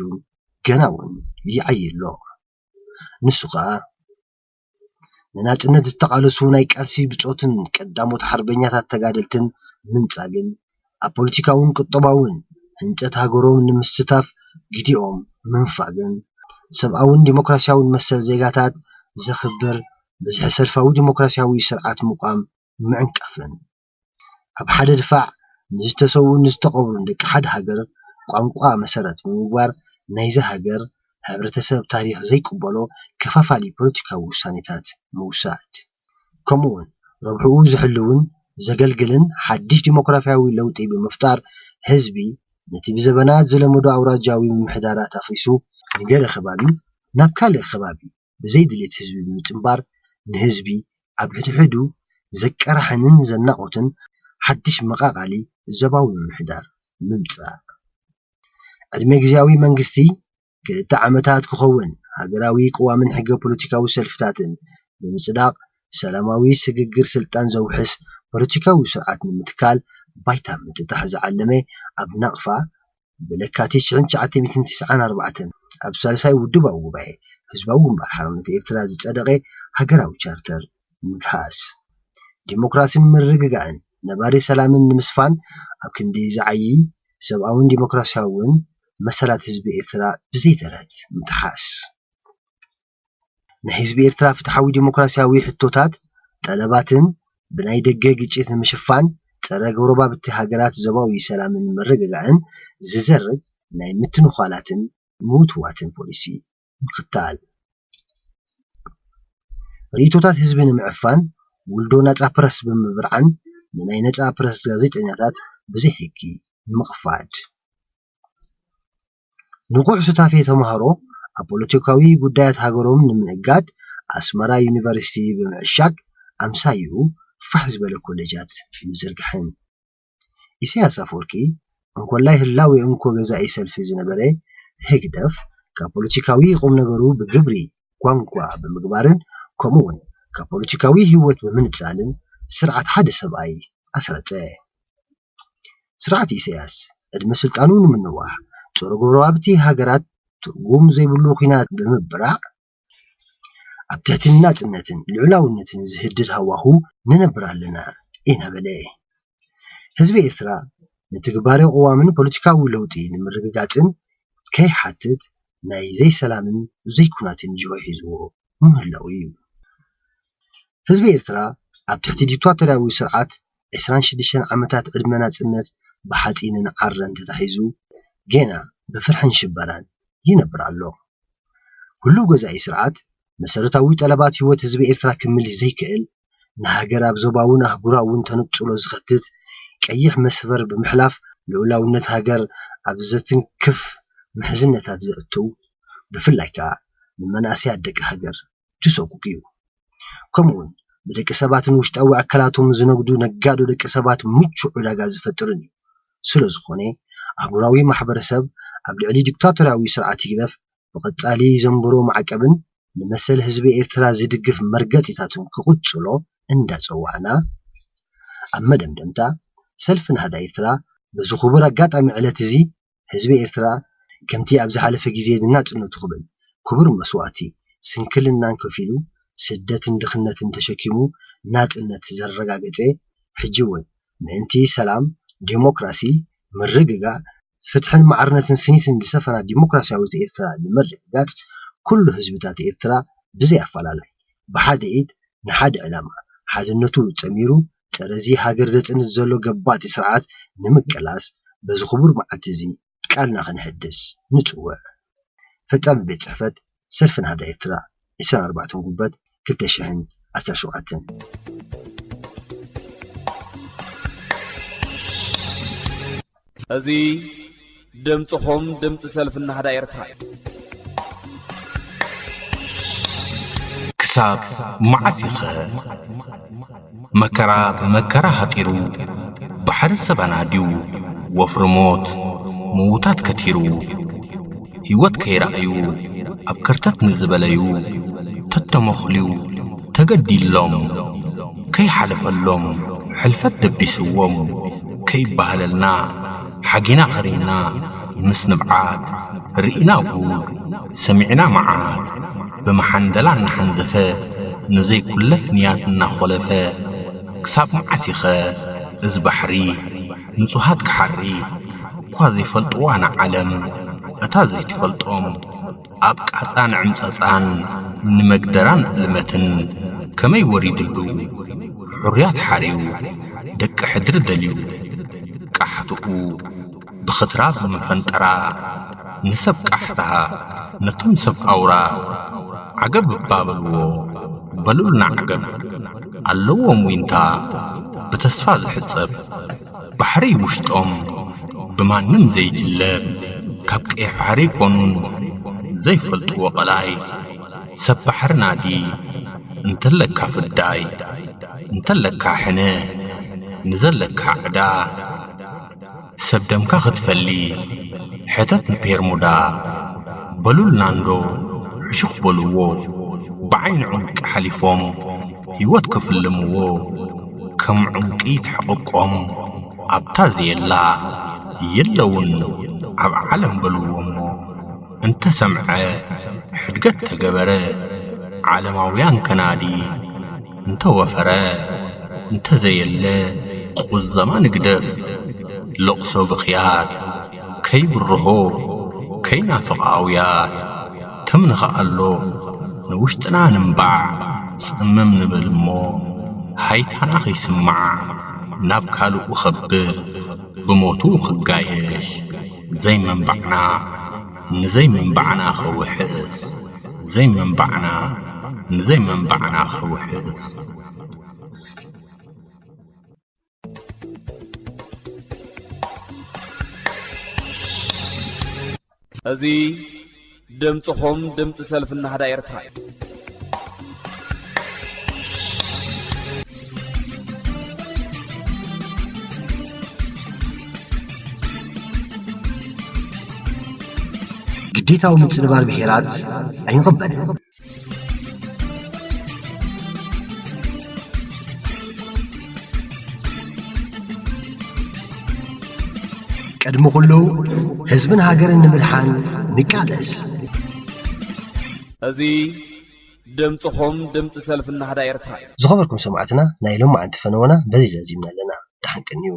ገና እውን ይዓይ ኣሎ። ንሱ ከኣ ንናጽነት ዝተቓለሱ ናይ ቃልሲ ብጾትን ቀዳሞት ሓርበኛታት ተጋደልትን ምንጻግን ኣብ ፖለቲካውን ቁጠባውን ህንጸት ሃገሮም ንምስታፍ ግዲኦም ምንፋግን ሰብኣውን ዲሞክራሲያውን መሰል ዜጋታት ዘኽብር ብዝሒ ሰልፋዊ ዲሞክራሲያዊ ስርዓት ምቋም ምዕንቃፍን ኣብ ሓደ ድፋዕ ንዝተሰውኡን ዝተቐብሩን ደቂ ሓደ ሃገር ቋንቋ መሰረት ብምግባር ናይዛ ሃገር ሕብረተሰብ ታሪኽ ዘይቅበሎ ከፋፋሊ ፖለቲካዊ ውሳኔታት ምውሳድ ከምኡውን ረብሕኡ ዝሕልውን ዘገልግልን ሓድሽ ዲሞክራሲያዊ ለውጢ ብምፍጣር ህዝቢ ነቲ ብዘበናት ዝለመዶ ኣውራጃዊ ምምሕዳራት ኣፍሪሱ ንገለ ከባቢ ናብ ካልእ ከባቢ ብዘይ ድሌት ህዝቢ ብምጽንባር ንህዝቢ ኣብ ሕድሕዱ ዘቀራሕንን ዘናቑትን ሓድሽ መቓቓሊ ዞባዊ ምምሕዳር ምምጻእ። ዕድመ ግዝያዊ መንግስቲ ክልተ ዓመታት ክኸውን ሃገራዊ ቅዋምን ሕገ ፖለቲካዊ ሰልፍታትን ብምጽዳቕ ሰላማዊ ስግግር ስልጣን ዘውሕስ ፖለቲካዊ ስርዓት ንምትካል ባይታ ምጥጣሕ ዝዓለመ ኣብ ናቕፋ ብለካቲት ሽሕን ትሽዓተ ሚእትን ትስዓን ኣርባዕተን ኣብ ሳልሳይ ውድባዊ ጉባኤ ህዝባዊ ግንባር ሓርነት ኤርትራ ዝጸደቐ ሃገራዊ ቻርተር ምግሃስ፣ ዲሞክራሲን ምርግጋእን ነባሪ ሰላምን ንምስፋን ኣብ ክንዲ ዝዓዪ ሰብኣውን ዲሞክራሲያውን መሰላት ህዝቢ ኤርትራ ብዘይተረት ምጥሓስ። ናይ ህዝቢ ኤርትራ ፍትሓዊ ዲሞክራሲያዊ ሕቶታት፣ ጠለባትን ብናይ ደገ ግጭት ንምሽፋን ጸረ ጎረባብቲ ሃገራት ዞባዊ ሰላምን ምርግጋእን ዝዘርግ ናይ ምትንዃላትን ምውትዋትን ፖሊሲ ምኽታል። ርእይቶታት ህዝቢ ንምዕፋን ውልዶ ናጻ ፕረስ ብምብርዓን ንናይ ነጻ ፕረስ ጋዜጠኛታት ብዘይ ሕጊ ምቕፋድ። ንቑሕ ሱታፌ ተምሃሮ ኣብ ፖለቲካዊ ጉዳያት ሃገሮም ንምእጋድ ኣስመራ ዩኒቨርሲቲ ብምዕሻግ ኣምሳይኡ ፋሕ ዝበለ ኮሌጃት ምዝርግሕን። ኢሳያስ ኣፈወርቂ እንኮላይ ህላዌ እንኮ ገዛኢ ሰልፊ ዝነበረ ህግደፍ፣ ካብ ፖለቲካዊ ቁም ነገሩ ብግብሪ ጓንጓ ብምግባርን ከምኡ እውን ካብ ፖለቲካዊ ህይወት ብምንጻልን ስርዓት ሓደ ሰብኣይ ኣስረጸ። ስርዓት ኢሳያስ ዕድመ ስልጣኑ ንምንዋሕ ጸረ ጎረባብቲ ሃገራት ትርጉም ዘይብሉ ኲናት ብምብራዕ ኣብ ትሕቲ ናጽነትን ልዑላውነትን ዝህድድ ሃዋሁ ንነብር ኣለና ኢና በለ። ህዝቢ ኤርትራ ንትግባረ ቅዋምን ፖለቲካዊ ለውጢ ንምርግጋጽን ከይሓትት ናይ ዘይሰላምን ዘይኩናትን ጅሆ ሒዝዎ ምህላው እዩ። ህዝቢ ኤርትራ ኣብ ትሕቲ ዲክታቶርያዊ ስርዓት ዕስራን ሽዱሽተን ዓመታት ዕድመ ናጽነት ብሓጺንን ዓረን ተታሒዙ ጌና ብፍርሕን ሽበራን ይነብር ኣሎ። ህሉው ገዛኢ ስርዓት መሰረታዊ ጠለባት ህይወት ህዝቢ ኤርትራ ክምልስ ዘይክእል፣ ንሃገር ኣብ ዞባውን ኣህጉራውን ተነጽሎ ዝኸትት ቀይሕ መስመር ብምሕላፍ ልኡላውነት ሃገር ኣብ ዘትንክፍ ምሕዝነታት ዘእትው፣ ብፍላይ ከኣ ንመናእሰያት ደቂ ሃገር ዝሰጉግ እዩ። ከምኡውን ብደቂ ሰባትን ውሽጣዊ ኣካላቶም ዝነግዱ ነጋዶ ደቂ ሰባት ምቹእ ዕዳጋ ዝፈጥርን እዩ። ስለ ዝኾነ ኣህጉራዊ ማሕበረሰብ ኣብ ልዕሊ ዲክታቶርያዊ ስርዓት ህግደፍ ብቐጻሊ ዘንብሮ ማዕቀብን ንመሰል ህዝቢ ኤርትራ ዝድግፍ መርገጺታትን ክቕጽሎ እንዳጸዋዕና፣ ኣብ መደምደምታ ሰልፊ ናህዳ ኤርትራ በዚ ክቡር ኣጋጣሚ ዕለት እዚ ህዝቢ ኤርትራ ከምቲ ኣብ ዝሓለፈ ግዜ ንናጽነቱ ክብል ክቡር መስዋእቲ ስንክልናን ከፊሉ ስደትን ድኽነትን ተሸኪሙ ናጽነት ዘረጋገጸ፣ ሕጂ እውን ምእንቲ ሰላም፣ ዴሞክራሲ፣ ምርግጋእ፣ ፍትሕን ማዕርነትን ስኒትን ዝሰፈና ዲሞክራሲያዊት ኤርትራ ንምርግጋጽ ኩሉ ህዝብታት ኤርትራ ብዘይ ኣፈላላይ ብሓደ ኢድ ንሓደ ዕላማ ሓድነቱ ጸሚሩ ጸረዚ ሃገር ዘጽንት ዘሎ ገባቲ ስርዓት ንምቅላስ በዚ ክቡር መዓልቲ እዚ ቃልና ከነሐድስ ንጽውዕ። ፈጻሚ ቤት ጽሕፈት ሰልፊ ናህዳ ኤርትራ ዕስራን ኣርባዕተን ጉንበት ክልተ ሽሕን ዓሰርተ ሸውዓተን። እዚ ድምፅኹም ድምፂ ሰልፊ ናህዳ ኤርትራ እዩ። ክሳብ መዓስ ኢኸ መከራ ብመከራ ሃጢሩ ባሕሪ ሰብ ኣናድዩ ወፍሪ ሞት ምውታት ከቲሩ ህይወት ከይረኣዩ ኣብ ከርተት ንዝበለዩ ተተመኽልዩ ተገዲሎም ከይሓለፈሎም ሕልፈት ደቢስዎም ከይበሃለልና ሓጊና ኸሪና ምስ ንብዓት ርኢና ጉድ ሰሚዕና መዓት ብመሓንደላ እናሓንዘፈ ንዘይኩለፍ ንያት እናኾለፈ ክሳብ መዓስ ኢኸ እዚ ባሕሪ ንጹሃት ክሓሪ እኳ ዘይፈልጥዋ ንዓለም እታ ዘይትፈልጦም ኣብ ቃጻን ዕምጸጻን ንመግደራን እልመትን ከመይ ወሪድሉ ሕሩያት ሓርዩ ደቂ ሕድሪ ደልዩ ቃሕትኡ ብኽትራ ብምፈንጠራ ንሰብ ቃሕታ ነቶም ሰብ ኣውራ ዓገብ እባ በልዎ በሉልና ዓገብ ኣለዎም ዊንታ ብተስፋ ዝሕጸብ ባሕሪ ውሽጦም ብማንም ዘይጅለብ ካብ ቀይሕ ባሕሪ ኣይኮኑን ዘይፈልጥዎ ቀላይ ሰብ ባሕሪ ናዲ እንተለካ ፍዳይ እንተለካ ሕነ ንዘለካ ዕዳ ሰብ ደምካ ክትፈሊ ሕተት ንፔርሙዳ በሉልና እንዶ ሕሹኽ በልዎ ብዓይኒ ዑንቂ ሓሊፎም ህይወት ክፍልምዎ ከም ዑንቂ ተሕቕቆም ኣብታ ዘየላ የለውን ኣብ ዓለም በልዎ እሞ እንተሰምዐ ሕድገት ተገበረ ዓለማውያን ከናዲ እንተወፈረ እንተዘየለ ቁዘማ ንግደፍ ለቕሶ ብኽያት ከይብርሆ ከይናፍቕ ኣውያት ተምንኽኣሎ ንውሽጥና ንምባዕ ጽምም ንብል እሞ ሃይታና ከይስማዕ ናብ ካልኡ ኸብር ብሞቱ ኽጋየሽ ዘይምንባዕና ንዘይምንባዕና ኸውሕስ ዘይምንባዕና ንዘይምንባዕና ኸውሕስ። እዚ ድምፅኹም ድምፂ ሰልፊ ናህዳ ኤርትራ እዩ። ግዴታዊ ምጽንባር ብሄራት ኣይንቕበልን። ቅድሚ ኩሉ ህዝብን ሃገርን ንምድሓን ንቃለስ። እዚ ድምፅኹም ድምፂ ሰልፊ ናህዳ ኤርትራ እዩ። ዝኸበርኩም ሰማዕትና፣ ናይ ሎማዓንቲ ፈነወና በዚ ዘዚምና ኣለና። ደሓን ቅንዩ።